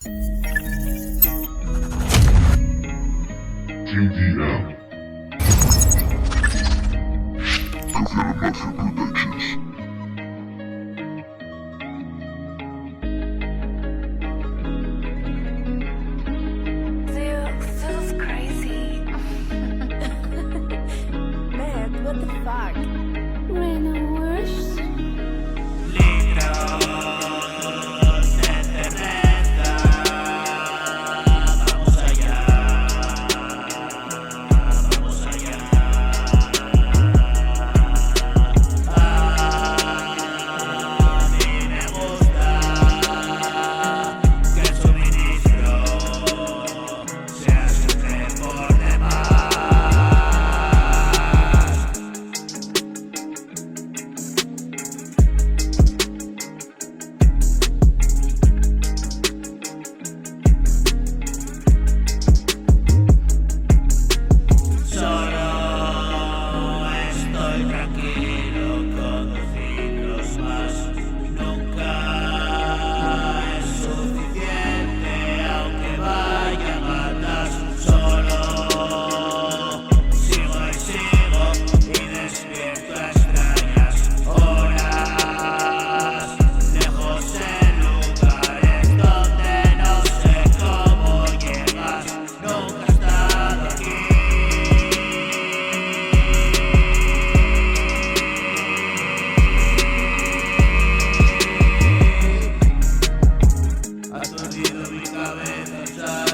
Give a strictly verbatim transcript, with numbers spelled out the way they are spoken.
T D M. Café Mafia Productions. Dude, this is crazy. Man, what the fuck? Rena Wars. Litros de cerveza, vamos allá, vamos allá. A mí me gusta que el suministro sea siempre por demás. Solo estoy tranquilo con dos litros más. Nunca es suficiente, aunque vaya a matar. Solo sigo y sigo y despierto a extrañas horas, lejos en lugares donde no sé cómo llegas. Nunca he estado aquí. Aturdido, mi cabeza está